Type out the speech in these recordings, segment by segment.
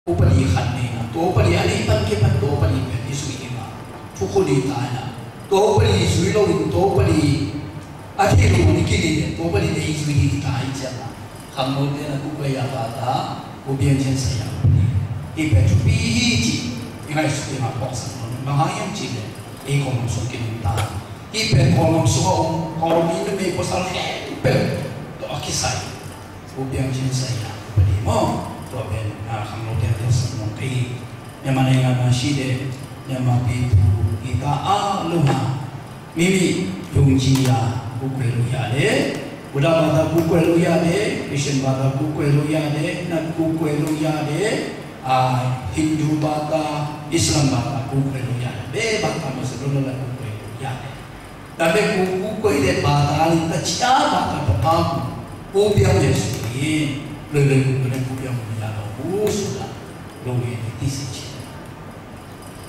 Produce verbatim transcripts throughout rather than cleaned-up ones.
Tua pali khat nei na, tua pali a nei pan ke pan tua pali pen i zui ding a, thukhun i tai na, tua pali zui lo in tua pali a thei lo ni kini le tua pali nei zui ding i tai ciang a, khangnote na kukwei a bata, kubiang cian saya pali. I pen thupi hi ci, i ngaihsut i ngak pawksak lo, bang hang hiam ci le, i kong sung kini tai. I pen kong sung a om, kong mi numei pasal khempeuh tawh a kisai. Kubiang cian saya pali maw. Tua pen, ah, khangnote a tua sang nong kei. Myanmar နိုင်ငံမှာရှိတဲ့ မြန်မာပြည်သူပြည်သားအားလုံးဟာ မိမိယုံကြည်ရာ ကိုးကွယ်လို့ရတယ်။ Buddha ဘာသာကိုးကွယ်လို့ရတယ်။ Christian ဘာသာကိုးကွယ်လို့ရတယ်။ နတ်ကိုးကွယ်လို့ရတယ်။ အာ၊ Hindu ဘာသာ၊ Islam ဘာသာကိုးကွယ်လို့ရတယ်။ ဘယ်ဘာသာမဆိုလွတ်လွတ်လပ်လပ်ကိုးကွယ်လို့ရတယ်။ ဒါပေမဲ့ကိုယ်ကိုးကွယ်တဲ့ဘာသာနဲ့တခြားဘာသာတစ်ပါးကိုကိုးပြောင်းတယ်ဆိုရင်လွယ်လွယ်ကူကူနဲ့ကိုးပြောင်းလို့မရတော့ဘူးဆိုတာလူငယ်တွေသိစေချင်တယ်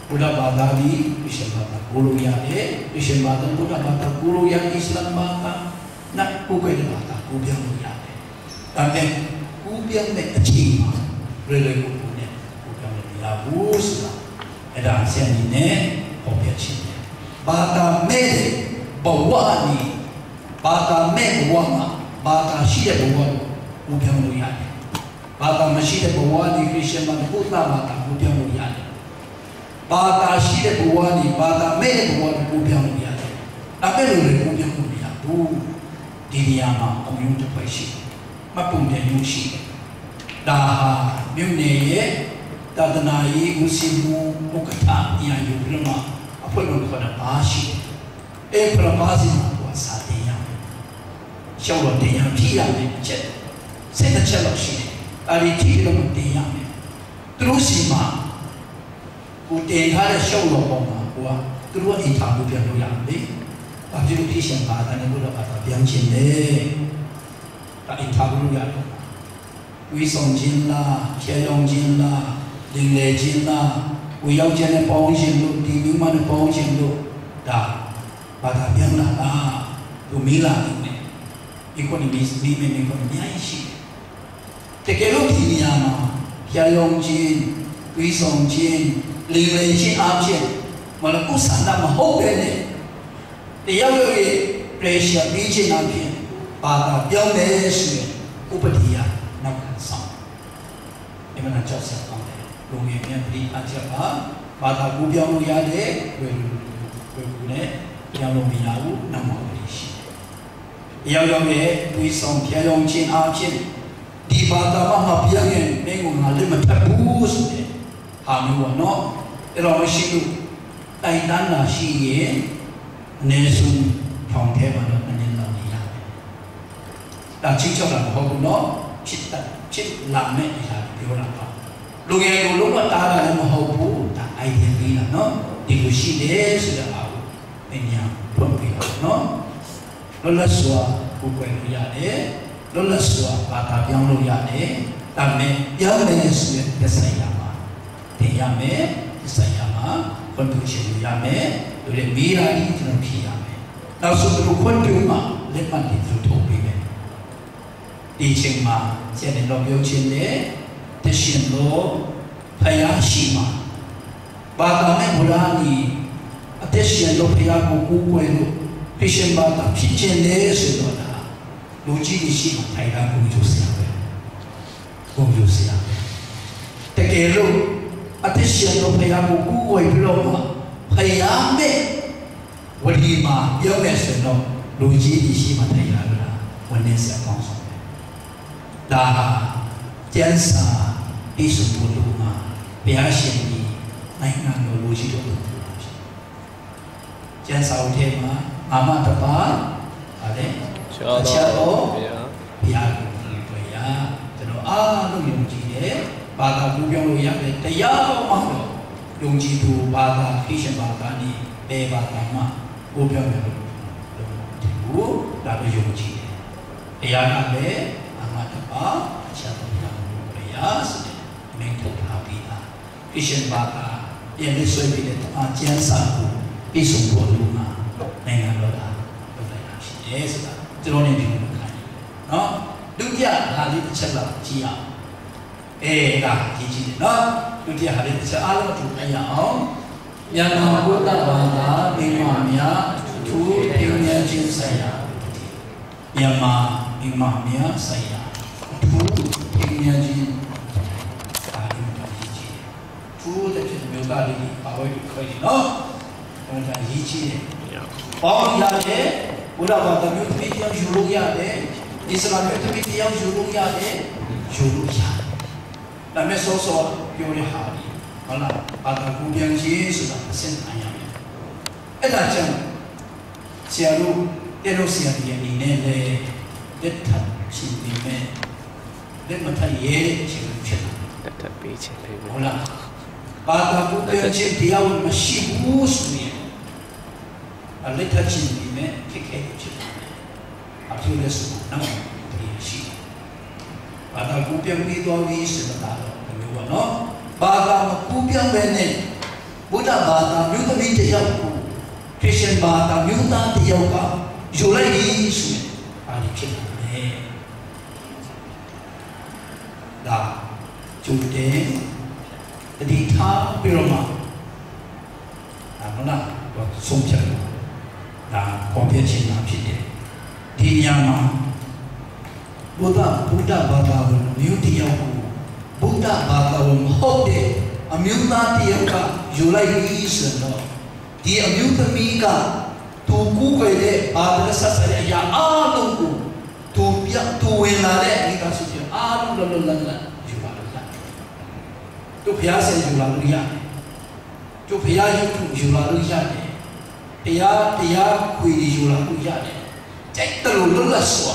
။ ဗုဒ္ဓဘာသာသည်ခရစ်ယာန်ဘာသာကိုးလို့ရတယ်။ ခရစ်ယာန်ဘာသာဗုဒ္ဓဘာသာကိုးလို့ရတယ်။ အစ္စလာမ်ဘာသာနဲ့ကိုးကွယ်တဲ့ဘာသာကိုးပြောင်းလို့ရတယ်။ ဒါပေမဲ့ကိုးပြောင်းတဲ့အချိန်မှာလွယ်လွယ်ကူကူနဲ့ကိုးပြောင်းလို့မရဘူးဆိုတာအဲ့ဒါဆရာကြီးနဲ့ဖော်ပြခြင်းတယ်။ ဘာသာမဲ့တဲ့ဘဝကနေဘာသာမဲ့ဘဝမှာဘာသာရှိတဲ့ဘဝကိုကိုးပြောင်းလို့ရတယ်။ ဘာသာမရှိတဲ့ဘဝကနေခရစ်ယာန်ဘာသာဗုဒ္ဓဘာသာကိုးပြောင်းလို့ရတယ်။ ဘာသာရှိတဲ့ဘဝကနေဘာသာမဲ့တဲ့ဘဝကိုကိုးပြောင်းလို့ရတယ်။ ဒါပေမဲ့လည်းကိုးပြောင်းလို့မရဘူး။ ဒီနေရာမှာအမျိုးတစ်ဖွဲ့ရှိတယ်။ မှတ်ပုံတင်မှုရှိတယ်။ ဒါဟာမြို့နယ်ရဲ့သာသနာရေးဦးစီးမှုဥက္ကဋ္ဌအရာယူပြီးတော့မှအဖွဲ့ဝင်ခုနစ်ပါးရှိတယ်။ အဲခုနစ်ပါးစီမှာကိုယ်ကစာတင်ရမယ်။ လျှောက်လွှာတင်ရမယ်။ ဖြည့်ရမယ်။ အချက်ဆယ့်နှစ်ချက်လောက်ရှိတယ်။ ဒါတွေဖြည့်ပြီးတော့မှတင်ရမယ်။ သူတို့စီမှာ ကိုယ်တင်ထားတဲ့လျှောက်လွှာပေါ်မှာကိုကသူတို့ကအိမ်ထောင်ကိုပြန်လို့ရမယ်လေ။ ဘာဖြစ်လို့ခရစ်ယာန်ဘာသာနဲ့ဗုဒ္ဓဘာသာပြောင်းချင်လဲ။ ဒါအိမ်ထောင်လို့ရတယ်။ သွေးဆောင်ခြင်းလား၊ ဖြတ်ရောင်းခြင်းလား၊ လိမ်လည်ခြင်းလား၊ ကိုယ်ယောက်ျားနဲ့ပေါင်းချင်လို့၊ ဒီမိန်းမနဲ့ပေါင်းချင်လို့၊ ဒါဘာသာပြောင်းတာလား။ သူမေးလာနေတယ်။ မိခွန်းနေမေးမေးမယ်မိခွန်းအများကြီးရှိတယ်။ တကယ်လို့ဒီနေရာမှာဖြတ်ရောင်းခြင်း၊ သွေးဆောင်ခြင်း၊ လိမ်လည်ခြင်းအားဖြင့်မနုဿဆန္ဒမဟုတ်ဘဲနဲ့တယောက်ယောက်ရဲ့ pressure ပေးခြင်းအားဖြင့်ဘာသာပြောင်းလဲဆိုရင်ဥပဒေအရနောက်ခံဆောင်တယ်။ အင်မတန်ကြောက်စရာကောင်းတယ်။ လူငယ်များသတိထားကြပါ။ ဘာသာကူးပြောင်းလို့ရတယ်။ လွယ်လွယ်လွယ်ကူကူနဲ့ပြောင်းလို့မရဘူး။ နောက်မှာဥပဒေရှိတယ်။ တယောက်ယောက်ရဲ့သွေးဆောင်ဖြတ်ရောင်းခြင်းအားဖြင့်ဒီဘာသာမှမပြောင်းရင်မင်းကိုငါလက်မထပ်ဘူးဆိုတဲ့ဟာမျိုးပေါ့နော်။ အဲ့တော့မရှိလို့တိုင်တန်းတာရှိရင်အနည်းဆုံးထောင်ထဲမှာတော့နှစ်နှစ်လောက်နေရတယ်။ ဒါချိတ်ချောက်တာမဟုတ်ဘူးနော်။ ဖြစ်တာဖြစ်လာမဲ့အရာကိုပြောတာပါ။ လူငယ်ကိုလုံးဝတားတာလည်းမဟုတ်ဘူး။ ဒါ idea ပေးတာနော်။ ဒီလိုရှိတယ်ဆိုတဲ့ဟာကိုသင်ညာဖွင့်ပေးတာနော်။ လွတ်လပ်စွာကိုယ်ကွယ်လို့ရတယ်။ လွတ်လပ်စွာဘာသာပြောင်းလို့ရတယ်။ ဒါပေမဲ့ပြောင်းမယ်ဆိုရင်သက်ဆိုင်ရာမှာတင်ရမယ်။ သက်ဆိုင်ရာမှာခွင့်ပြုချက်ယူရမယ်။ လူတွေမေးတာကြီးကျွန်တော်ဖြေရမယ်။ နောက်ဆုံးသူတို့ခွင့်ပြုမှလက်မှတ်တွေသူတို့ထုတ်ပေးမယ်။ ဒီအချိန်မှာဆရာနဲ့တော့ပြောချင်တယ်။ တရှင်တော့ဖယားရှိမှာဘာသာနဲ့ဗုဒ္ဓအနည်းအသက်ရှင်တော့ဖယားကိုကိုးကွယ်လို့ခရစ်ယာန်ဘာသာဖြစ်ခြင်းလေဆိုတော့ဒါလူကြီးတွေရှိမှထိုင်တာကိုကြိုးစားပဲ။ ကိုကြိုးစားပဲ။ တကယ်လို့အသက်ရှင်တော့ဖယားကိုကိုးကွယ်ပြီးတော့မှဖယားနဲ့ ဝတီမှာပြောမယ်ဆိုတော့လူကြီးတွေရှိမှထိုင်လာလို့လား။ ဝနည်းစရာကောင်းဆုံးပဲ။ ဒါဟာကျမ်းစာပြည့်စုံဖို့လိုမှာဘုရားရှင်ဒီနိုင်ငံတော်လူကြီးတို့ကိုပြောတာဖြစ်တယ်။ ကျမ်းစာအုပ်ထဲမှာငါမှတပါဗါလဲ ဆရာတော်ဘုရား ဘုရားကိုကြည့်တွေ့ရကျွန်တော်အားလုံးယုံကြည်တယ်။ ဘာသာကူးပြောင်းလို့ရတယ်တရားမှတော့ယုံကြည်သူဘာသာခရစ်ယာန်ဘာသာနေဘယ်ဘာသာမှ ကိုးပြောင်းတယ်လို့လုံးဝမထင်ဘူး။ ဒါပေမဲ့ယုံကြည်တယ်။ ဘုရားကလည်းငါမှတပါအခြားသောဘုရားမဟုတ်ဘုရားဆိုတဲ့အမိန့်ထုတ်ထားပြီးသား။ ခရစ်ယာန်ဘာသာပြန်လည်ဆွဲပြီးတဲ့တမန်ကျမ်းစာကိုပြည့်စုံဖို့အလို့ငှာနိုင်ငံတော်ကလုပ်လိုက်တာဖြစ်တယ်ဆိုတာကျွန်တော်နဲ့ဒီလိုမျိုးခံယူနော်။ ဒုတိယဟာလေးတစ်ချက်လောက်ကြည့်အောင်။ အဲဒါအရေးကြီးတယ်နော်။ ဒုတိယဟာလည်းတစ်ချက်အားလုံးအတူလိုက်ရအောင်။ မြန်မာဗုဒ္ဓဘာသာမိမ့်မမြတ်ထူးပညာချင်းဆိုင်ရာ၊ မြန်မာမိမ့်မမြတ်ဆိုင်ရာထူးပညာချင်းဆိုင်ရာ၊ ဒါလည်းအရေးကြီးတယ်။ ထူးတဲ့ဖြစ်မျိုးသားလေးပါဝဲပြီးခွဲနေနော်။ အဲဒါအရေးကြီးတယ်။ ပေါင်းရတယ်။ ဗုဒ္ဓဘာသာမျိုးသမီးတစ်ယောက်ယူလို့ရတယ်။ အစ္စလာမ်မျိုးသမီးတစ်ယောက်ယူလို့ရတယ်။ ယူလို့ရတယ်။ ဒါပေမဲ့စောစောပြောတဲ့ဟာဒီဟုတ်လား။ ဘာသာကူးပြောင်းခြင်းဆိုတာအဆင့်ခံရမယ်။ အဲဒါကြောင့်ဆရာတို့တဲ့တို့ဆရာတွေအနေနဲ့လည်းလက်ထပ်ချင်ပေမဲ့လက်မထပ်ရဲတဲ့အခြေအနေဖြစ်လာတယ်။ လက်ထပ်ပေးခြင်းဖြစ်ပေမဲ့ ဟုတ်လား။ ဘာသာကူးပြောင်းခြင်းတရားဝင်မရှိဘူးဆိုရင်အလက်ထပ်ချင်ပေမဲ့ခက်ခဲဖြစ်လာတယ်။ ဘာဖြစ်လဲဆိုတော့နောက်တရရှိတယ်။ ဘာသာကူးပြောင်းပြီးသွားပြီဆိုတာတော့တမျိုးပေါ့နော်။ ဘာသာမကူးပြောင်းပဲနဲ့ဗုဒ္ဓဘာသာမျိုးသမီးတစ်ယောက်ကိုခရစ်ယာန်ဘာသာမျိုးသားတစ်ယောက်ကယူလိုက်ပြီဆိုရင်ဘာတွေဖြစ်လာလဲ။ ဒါကြိုတင်သတိထားပြီးတော့မှဒါကနတော့ဆုံးဖြတ်လို့ဒါဖော်ပြချင်တာဖြစ်တယ်။ ဒီညမှာဗုဒ္ဓဗုဒ္ဓဘာသာဝင်မျိုးတစ်ယောက်ကိုဗုဒ္ဓဘာသာဝင်မဟုတ်တဲ့အမျိုးသားတစ်ယောက်ကယူလိုက်ပြီဆိုတော့ဒီအမျိုးသမီးကသူကူးကွယ်တဲ့ဘာသာဆက်ဆံတဲ့အရာအားလုံးကိုသူပြသူဝင်လာတဲ့မိသားစုတွေအားလုံးလောလောလတ်လတ်ယူလာလို့ရတယ်။ သူဘုရားဆရာယူလာလို့ရတယ်။ သူဘုရားရုပ်ထုယူလာလို့ရတယ်။ ဘုရားတရားခွေတွေယူလာလို့ရတယ်။ ကြိုက်သလိုလွတ်လပ်စွာ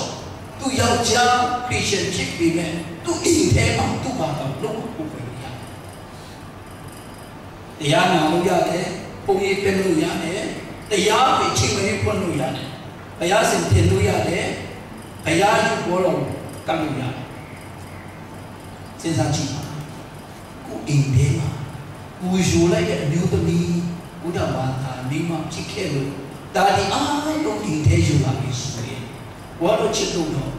သူယောက်ျားခရစ်ယာန်ဖြစ်ပေမဲ့သူ့အိမ်ထဲမှာသူ့ဘာသာလုံးဝကိုယ်ကိုယ်ရတယ်။ တရားနာလို့ရတယ်။ ဘုန်းကြီးပင့်လို့ရတယ်။ တရားတွေချိန်မရွေးဖွင့်လို့ရတယ်။ ဘုရားရှင်တင်လို့ရတယ်။ ဘုရားရုပ်ဘောတော်ကိုကပ်လို့ရတယ်။ စဉ်းစားကြည့်ပါ။ ကိုယ့်အိမ်ထဲမှာကိုယ်ယူလိုက်တဲ့အမျိုးသမီးဘုဒ္ဓဘာသာမိန်းမဖြစ်ခဲ့လို့ဒါဒီအားလုံးအိမ်ထဲယူလာပြီဆိုရင်ကိုယ်ကတော့ချစ်လို့တော့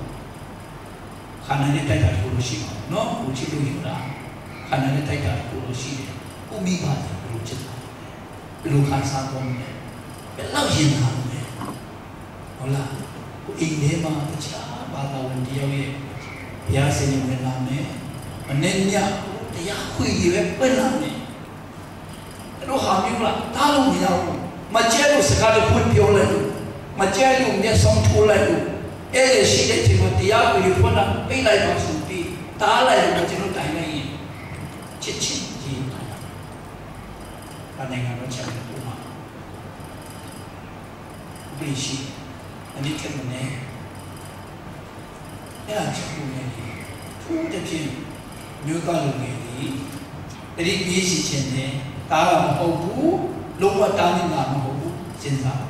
ခန္ဓာနဲ့တိုက်တာတခုလို့ရှိမှာပေါ့နော်။ ကိုယ်ချစ်လို့ယူတာခန္ဓာနဲ့တိုက်တာတခုလို့ရှိတယ်။ ကိုယ့်မိဘတွေဘယ်လိုချစ်တာလဲ။ ဘယ်လိုခံစားသွားမလဲ။ ဘယ်လောက်ရင်နာမလဲ။ ဟုတ်လား။ ကိုယ့်အိမ်ထဲမှာတခြားဘာသာဝင်တစ်ယောက်ရဲ့ဘုရားရှင်နဲ့ဝင်လာမယ်။ မနေ့ညတရားခွေတွေပဲပွင့်လာမယ်။ အဲ့လိုဟာမျိုးလား။ တားလို့မရဘူး။ မကျဲလို့စကားတစ်ခွန်းပြောလိုက်လို့မကျဲလို့မျက်စောင်းထိုးလိုက်လို့အဲ့လေရှိတဲ့အချိန်မှာတရားခွေတွေဖွင့်လာပိတ်လိုက်ပါဆိုပြီးတားလိုက်လို့ကျွန်တော်တိုင်လိုက်ရင်ချစ်ချစ်ကြီးတားတာနိုင်ငံတော်ချက်ကိုမှာ ဥပဒေရှိတယ်။ အနည်းထက်မနည်းအဲ့ဒါချက်ကိုလည်းထူးတဖြင့်မျိုးသားလူငယ်တွေတတိပေးစီခြင်းနဲ့တားတာမဟုတ်ဘူး။ လုံးဝတားနေတာမဟုတ်ဘူး။ စဉ်းစား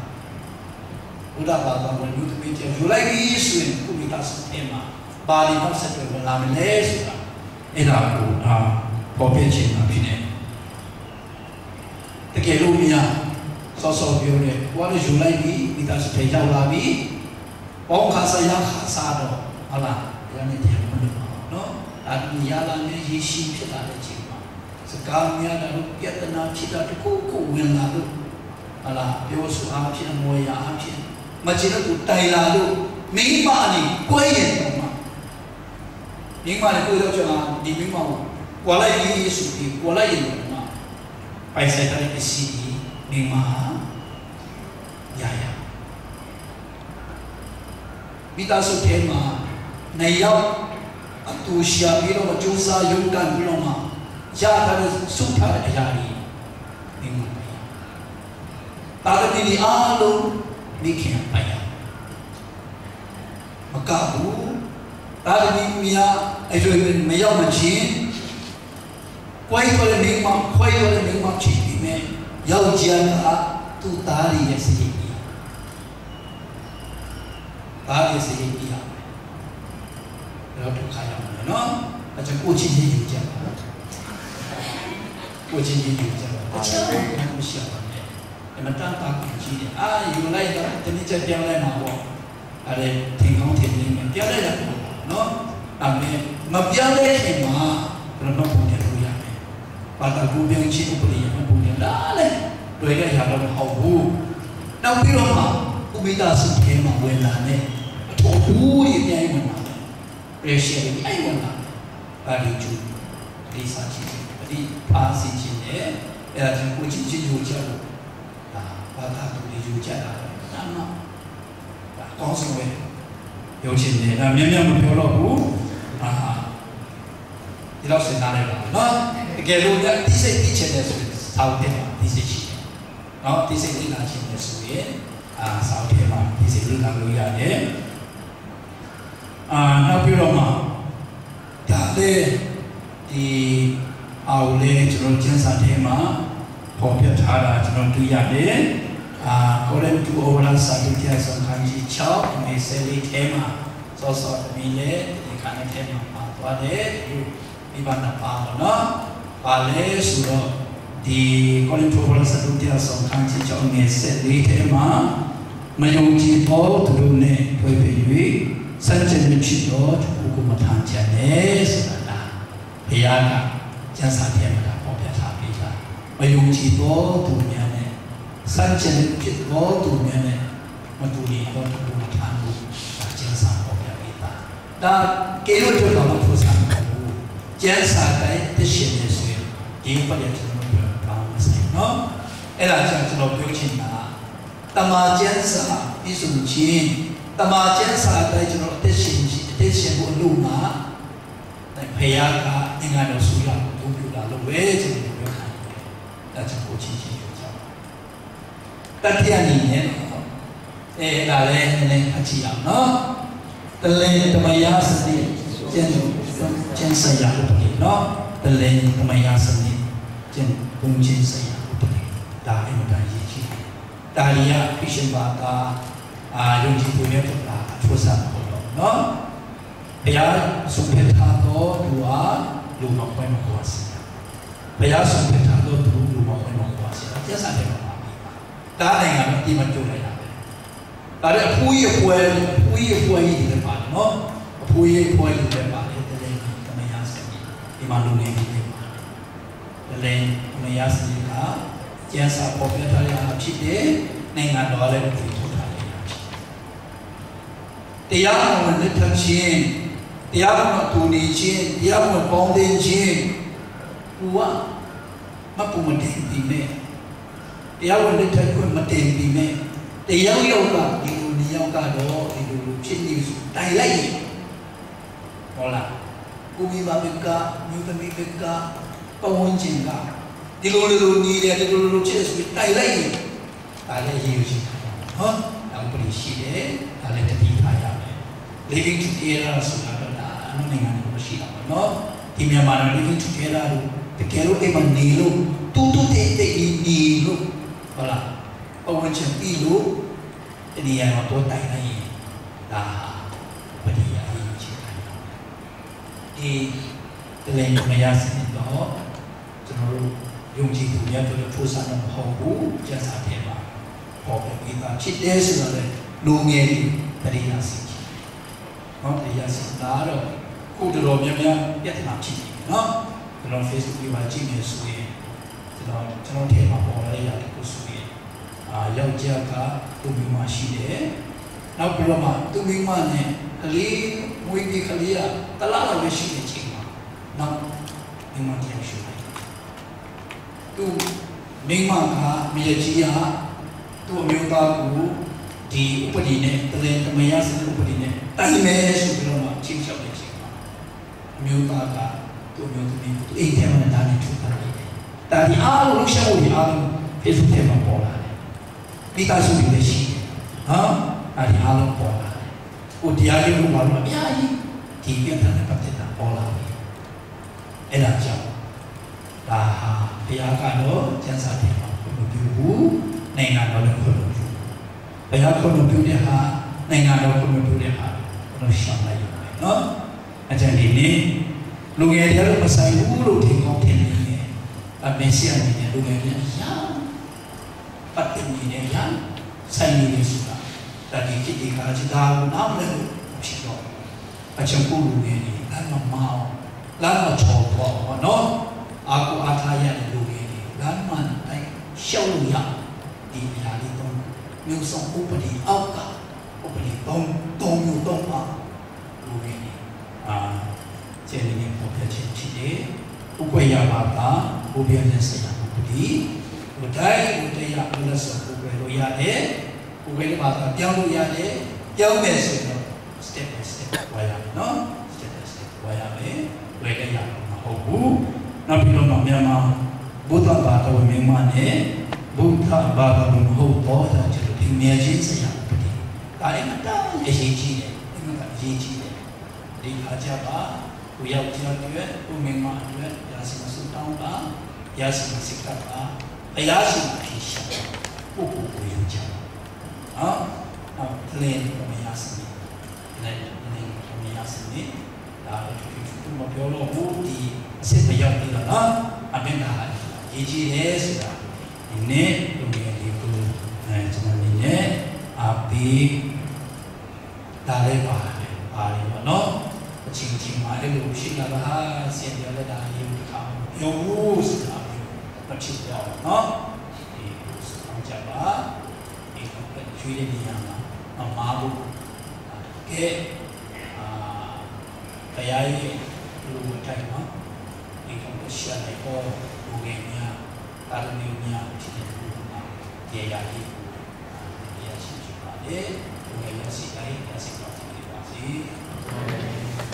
ဘုရားဘာသာဝင်မျိုးသမီးတယောက်ယူလိုက်ပြီဆိုရင်ကိုမိသားစုထဲမှာဘာတွေနောက်ဆက်တွဲဝင်လာမလဲဆိုတာအဲ့ဒါကိုအာဖော်ပြချင်တာဖြစ်တယ်။ တကယ်လို့မရစောစောပြောတယ်။ ကိုကတော့ယူလိုက်ပြီမိသားစုထဲရောက်လာပြီ။ ပေါင်းခါစားရခါစားတော့ဟုတ်လား။ ဒါနဲ့တရားမလို့ပါနော်။ ဒါတနည်းရလာနဲ့ရေရှိဖြစ်လာတဲ့အချိန်မှာစကားများတာလို့ပြဿနာဖြစ်တာတခုခုဝင်လာလို့ဟုတ်လား။ ပြောဆိုအားဖြင့်အမော်ရအားဖြင့်မကျေနပ်ကိုတိုင်လာလို့မိမအနေကွဲရင်တော့မှမိမလည်းကိုရောက်ချင်လာဒီမိမကိုကွာလိုက်ရေးဆိုပြီးကွာလိုက်ရင်တော့မှ ပိုင်ဆိုင်ထားတဲ့ပစ္စည်းဒီမိန်းမဟာရရမိသားစုထဲမှာနှစ်ယောက်အတူရှာပြီးတော့ကြိုးစားရုန်းကန်ပြီးတော့မှရထားတဲ့စုထားတဲ့အရာတွေမိန်းမပဲတာသမီးတွေအားလုံးမိခင်ပိုင်ရမကဘူးတာသမီးများအရွယ်မရောက်မချင်း ခွဲထွက်တဲ့မိန်းမခွဲထွက်တဲ့မိန်းမဖြစ်ပေမဲ့ယောက်ျားကသူ့သားတွေရဲ့စရိတ်ကြီးသားတွေစရိတ်ကြီးရမယ်တော့ဒုက္ခရောက်မယ်နော်အချက်ကိုချင်းချင်းယူကြပါကိုချင်းချင်းယူကြပါတခြားဘာမှမရှိပါနဲ့အမတန်တာကိုကြီးတယ်အာယူလိုက်တော့တနည်းချက်ပြောင်းလိုက်မှာပေါ့အဲ့ဒါထင်ကောင်းထင်နေမယ်ပြောင်းလိုက်တာပေါ့နော်ဒါပေမဲ့မပြောင်းတဲ့ခင်မှာ เราต้องภูมิใจทุกอย่างเลย ဘာသာကူးပြောင်းခြင်းဥပဒေရဲ့ မှတ်ပုံတင်လာလေ တွေ့ရရတော့မဟုတ်ဘူး။ နောက်ပြီးတော့မှ ဥပိ္ပဒါစုထဲမှာ ဝင်လာတဲ့ အထုပ်အပိုးတွေ အများကြီးဝင်လာတယ်။ ပရေရှယ်တွေ အများကြီးဝင်လာတယ်။ ဘာတွေကျူ သတိစားခြင်း၊ သတိထားစေခြင်းနဲ့ အဲဒါကြောင့် ကိုယ်ချင်းချင်းယုံကြည်ဖို့ ဒါ ဘာသာတူညီယုံကြည်တာ ဒါမှ ဒါ အကောင်းဆုံးပဲ။ ယုံကြည်နေတာ များများမပြောတော့ဘူး။ အာ ဒီလောက် စဉ်းစားလိုက်ပါနော်။ တကယ်လို့ သိစိတ်သိချင်တယ်ဆိုရင် စာအုပ်ထဲမှာ သိစိတ်ရှိတယ်နော်။ သိစိတ်လေ့လာချင်တယ်ဆိုရင် အာ စာအုပ်ထဲမှာ သိစိတ်လေ့လာလို့ရတယ်။ အာ နောက်ပြီးတော့မှ ဒါလည်း ဒီဟာကိုလည်း ကျွန်တော် ကျမ်းစာထဲမှာ ဖော်ပြထားတာ ကျွန်တော် တွေ့ရတယ်။ အာ ကောရိန္သုဩဝါဒစာ ဒုတိယဆုံး ခန်းကြီးခြောက် အငယ်ဆယ့်လေးထဲမှာ စောစောသမီးလည်း ဒီခန်းထဲမှာ ပါသွားတယ်။ မိဘနှစ်ပါးပေါ့နော်။ ဘာလဲဆိုတော့ ဒီကောရိန္သုဩဝါဒစာ ဒုတိယဆုံး ခန်းကြီးခြောက် အငယ်ဆယ့်လေးထဲမှာ မယုံကြည်သောသူတို့နှင့် ထွေဖည်၍ ဆန့်ကျင်ဘက်ဖြစ်သော သူတို့ကို မထမ်းကြနဲ့ ဆိုတာဒါ ဘုရားက ကျမ်းစာထဲမှာ ဒါဖော်ပြထားပြီးသား။ မယုံကြည်သောသူများနဲ့ ဆန့်ကျင်ဘက်ဖြစ်သောသူများနဲ့ မတူညီသော သူတို့ကို မထမ်းဖို့ ဒါ ကျမ်းစာဖော်ပြပြီးသား။ ဒါ ကယ်လို့အတွက် ဘာမှ ထိုးစားမလုပ်ဘူး။ ကျမ်းစာအတိုင်း အသက်ရှင်နေဆိုရင် ဒီဥပဒေ ကျွန်တော်တို့ ဘာမှမဆိုင်ဘူးနော်။ အဲ့ဒါကြောင့် ကျွန်တော် ပြောချင်တာက တမန်ကျမ်းစာ ပြည့်စုံခြင်း၊ တမန်ကျမ်းစာအတိုင်း ကျွန်တော် အသက်ရှင်ခြင်း၊ အသက်ရှင်ဖို့ အလို့မှာ ဘုရားက နိုင်ငံတော်အစိုးရကို အသုံးပြုတာလို့ပဲ ကျွန်တော် ပြောချင်တယ်။ ဒါကြောင့် ကိုယ်ချင်းချင်းယုံကြပါ။ တတိယအနေနဲ့တော့ အဲဒါလည်း နည်းနည်း ဖတ်ကြည့်ရအောင်နော်။ တလင်တမယားစနစ် ကျင့်၊ ကျင့်ဆိုင်ရာ ဥပဒေနော်။ တလင်တမယားစနစ် ကျင့်သုံးခြင်းဆိုင်ရာ ဥပဒေ။ ဒါ အင်မတန် အရေးကြီးတယ်။ ဒါတွေက ခရစ်ယာန်ဘာသာ အာ ယုံကြည်သူများအတွက် ဒါ အချိုးစားဖို့တော့နော်။ ဘုရားဆုံးဖြတ်ထားသောသူဟာ လူမှခွဲမခွါစေရ။ ဘုရားဆုံးဖြတ်ထားသောသူ လူမှခွဲမခွါစေရ။ ကျမ်းစာထဲမှာ ပါပြီးပါ။ ဒါ နိုင်ငံတော် အသိအမှတ်ပြုလိုက်တာပဲ။ ဒါလည်း အဖူကြီးအပွဲ၊ အဖူကြီးအပွဲကြီးတွေလည်း ပါတယ်နော်။ အဖူကြီးအပွဲကြီးတွေလည်း ပါတယ်။ တလင်တမယားစနစ်၊ ဒီမှာ လူငယ်တွေလည်း ပါတယ်။ တလင်တမယားစနစ်က ကျမ်းစာဖော်ပြထားတဲ့ဟာ ဖြစ်တယ်။ နိုင်ငံတော်ကလည်း အတည်ထုတ်ထားတဲ့ဟာ ဖြစ်တယ်။ တရားမဝင်လက်ထပ်ခြင်း၊ တရားမဝင် အတူနေခြင်း၊ တရားမဝင် ပေါင်းသင်းခြင်း၊ ကိုယ်က မှတ်ပုံမတင်ပေမဲ့၊ တရားဝင်လက်ထပ်ခွင့် မတင်ပေမဲ့၊ တစ်ယောက်ယောက်က ဒီလူနှစ်ယောက်ကတော့ ဒီလိုလိုဖြစ်နေပြီဆို တိုင်လိုက်ရင်၊ ဟုတ်လား၊ ကိုယ့်မိဘဘက်က၊ မျိုးသမီးဘက်က၊ ပတ်ဝန်းကျင်က ဒီလိုလိုလိုနေတယ်၊ ဒီလိုလိုလိုဖြစ်တယ်ဆိုပြီး တိုင်လိုက်ရင်၊ ဒါလည်း အရေးယူခြင်းခံရမယ်နော်။ ဒါ ဥပဒေရှိတယ်။ ဒါလည်း သတိထားရမယ်။ Living together ဆိုတာတော့ ဒါ အနောက်နိုင်ငံတွေမှာ ရှိတာပေါ့နော်။ ဒီမြန်မာမှာ living together လို့ တကယ်လို့ အိမ်မှာနေလို့ တူတူတိတ်တိတ်နေနေလို့ ဟုတ်လား၊ ပတ်ဝန်းကျင်သိလို့ တနေရာမှာ သွားတိုင်လိုက်ရင် ဒါဟာ ဥပဒေအရ အရေးယူခြင်းခံရမယ်။ ဒီ တလင်တမယားစနစ်တော့ ကျွန်တော်တို့ ယုံကြည်သူများအတွက် ထိုးစားတာ မဟုတ်ဘူး။ ကျမ်းစာထဲမှာ ဖော်ပြပြီးသား ဖြစ်တယ်ဆိုတာလည်း လူငယ်တွေ သတိရစေချင်တယ်နော်။ သတိရစေချင်တာတော့ အခု တော်တော်များများ ပြဿနာဖြစ်နေတယ်နော်။ ကျွန်တော် Facebook တွေမှာ ကြည့်နေဆိုရင် ကျွန်တော်၊ ကျွန်တော်ထဲမှာ ပေါ်လာတဲ့ຢာတခုဆိုရင် အာ၊ ယောက်ျားက သူ့မိန်းမရှိတယ်။ နောက်ပြီးတော့မှ သူ့မိန်းမနဲ့ ကလေးမွေးပြီး ကလေးက တစ်လလောက်ပဲရှိတဲ့အချိန်မှာ နောက်မိန်းမတစ်ယောက်ရှိတယ်။ သူ့မိန်းမက မယားကြီးက သူ့အမျိုးသားကို ဒီဥပဒေနဲ့ တလင်တမယားစနစ် ဥပဒေနဲ့ တိုင်မယ်ဆိုပြီးတော့မှ ခြိမ်းခြောက်တဲ့အချိန်မှာ အမျိုးသားက သူ့အမျိုးသမီးကို သူ့အိမ်ထဲမှာ ဓားနဲ့ထိုးသတ်လိုက်တယ်။ ဒါတွေအားလုံး လှုပ်ရှားမှုတွေအားလုံး Facebook ထဲမှာ ပေါ်လာတယ်။ မိသားစုတွေလည်းရှိတယ်နော်။ ဒါတွေအားလုံး ပေါ်လာတယ်။ ဟို တရားရုံးတို့ ဘာလို့ အများကြီး ဒီပြဿနာနဲ့ ပတ်သက်တာ ပေါ်လာတယ်။ အဲ့ဒါကြောင့် ဒါဟာ ဘုရားကတော့ ကျမ်းစာထဲမှာ ခွင့်မပြုဘူး။ နိုင်ငံတော်လည်း ခွင့်မပြုဘူး။ ဘုရားခွင့်မပြုတဲ့ဟာ၊ နိုင်ငံတော် ခွင့်မပြုတဲ့ဟာ ကျွန်တော် ရှောင်လိုက်ရုံပဲနော်။ အဲ့ကြောင့် ဒီနေ့ လူငယ်တွေကတော့ မဆိုင်ဘူးလို့ ထင်ကောင်းထင်နေတယ်။ ဒါပေမဲ့ ဆရာအနေနဲ့ လူငယ်တွေနဲ့ အရမ်းပတ်သက်နေတယ်၊ အရမ်းဆိုင်နေတယ်ဆိုတာ ဒါ ဒီခေတ်ဒီအခါ ဒါကို နားမလည်လို့ ဖြစ်တော့ အကြောင်း ကိုယ့်လူငယ်တွေ လမ်းမမှားအောင် လမ်းမချော်သွားအောင်ပေါ့နော်။ အားကိုးအားထားရတဲ့လူငယ်တွေ၊ လမ်းမှန်တိုင်းလျှောက်လို့ရအောင်၊ ဒီအရာလေးသုံးခု၊ မျိုးစေ့ဥပဒေအောက်က ဥပဒေသုံး၊ သုံးမျိုးသုံးပါ လူငယ်တွေ၊ အာ၊ ဆယ်နှစ်နှစ်ဖော်ပြခြင်းဖြစ်တဲ့ ဥပယဘာသာ၊ ဥပယနဲ့ဆိုင်ရာဥပဒေ၊ လူတိုင်းလူတိုင်းကလွတ်လပ်စွာကိုးကွယ်လို့ရတယ်၊ ကိုးကွယ်တဲ့ဘာသာပြောင်းလို့ရတယ်၊ ပြောင်းမယ်ဆိုရင်တော့ step by step သွားရမယ်နော်။ Step by step သွားရမယ်။ လွယ်တဲ့ရာမဟုတ်ဘူး။ နောက်ပြီးတော့မှ မြန်မာဗုဒ္ဓဘာသာဝင်မိန်းမနဲ့ ဗုဒ္ဓဘာသာဝင်မဟုတ်သော ဒါကျွန်တော် လင်မယားချင်းဆိုင်ရာဥပဒေ၊ ဒါအင်မတန်အရေးကြီးတယ်။ အင်မတန်အရေးကြီးတယ်။ ဒီခါကျပါ ကိုယ့်ယောက်ျားအတွက်၊ ကိုယ့်မိန်းမအတွက် ဘုရားဆီမှာဆုတောင်းပါ၊ ဘုရားဆီမှာဆက်ကပ်ပါ။ ဘုရားဆီမှာအဖြေရှာပါ။ ကိုယ့်ကိုယ်ကိုယ်ယုံကြပါနော်။ နောက် plan ကမရစနစ်၊ plan ကမရစနစ်၊ ဒါတော့ ထူးထူးထူးထူးမပြောတော့ဘူး။ ဒီအဆင့်မရောက်သေးတော့နော်။ အမင်းဒါအရေးကြီးတယ်ဆိုတာ ဒီနေ့လူငယ်တွေကို အဲ၊ ကျွန်တော်အနေနဲ့ အားပေးတာလည်းပါတယ်၊ ပါတယ်ပေါ့နော်။ အချိန်ချင်းမှာ အဲ့လိုဖြစ်လာတာဟာ ဆရာပြောတဲ့ ဒါအရေးတစ်ခါမပြောဘူးဆိုတာမျိုး မဖြစ်တော့ဘူးနော်။ ဒီလိုစုဆောင်းကြပါ။ ဒီလိုပဲ ရွေးတဲ့နေရာမှာ မမှားဖို့၊ ကဲ၊ အာ၊ ဘုရားရဲ့လူအတိုင်းမှာ ဒီလိုပဲ ဆရာလည်း ဟော၊ လူငယ်များ၊ သားသမီးများ ဖြစ်တဲ့လူမှာ ရရာလေးကို ရရှိဖြစ်ပါတယ်။ လူငယ်များ စိတ်တိုင်း ရရှိတော်မူပါစေ။